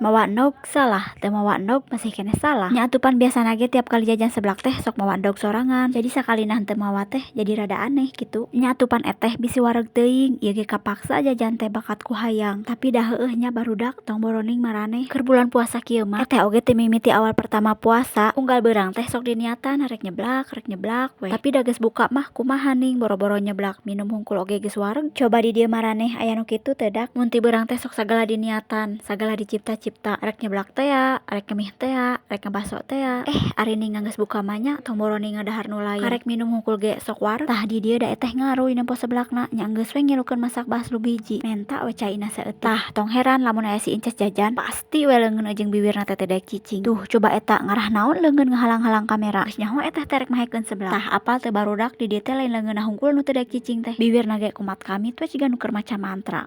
Mawa endog salah, teu mawa endog masih keneh salah. Nya atuh pan biasana ge tiap kali jajan seblak teh sok mawa endog sorangan, jadi sakalina henteu mawa teh jadi rada aneh kitu. Nya atuh pan eteh bisi wareg teuing, ieu ge kapaksa jajan teh bakat ku hayang. Tapi da heueuh nya barudak, tong boroning maraneh. Keur bulan puasa kieu mah eteh oge ti mimiti awal pertama puasa unggal beurang teh sok diniatan rek nyeblak we. Tapi da geus buka mah kumaha ning boro-boro nyeblak minum hungkul oge geus wareg. Coba di dieu maraneh aya nu kitu teu dak? Mun ti beurang teh sok sagala diniatan, sagala dicipta-cipta, rek nyeblak tea, rek ngemih tea, rek ngabaso tea, eh ari ningan geus buka mah nya tong boroning ngadahar nu lain karek minum hungkul ge sok wareg. Tah di dieu da eteh ngaruy nempo seblakna, nya enggeus we ngilukeun masak baslu biji, menta we caina saeutik. Tah tong heran lamun aya si inces jajan pasti we leungeun jeung biwirna teh teu daek cicing. Tuh coba eta ngarah naon leungeun ngahalang-halang kamera, geus nyaho eteh teh rek mahekeun seblak. Tah apal teu barudak di dieu teh lain leungeunna hungkul nu teu daek cicing teh, biwirna ge kumat kamit we jiga nu keur maca mantra.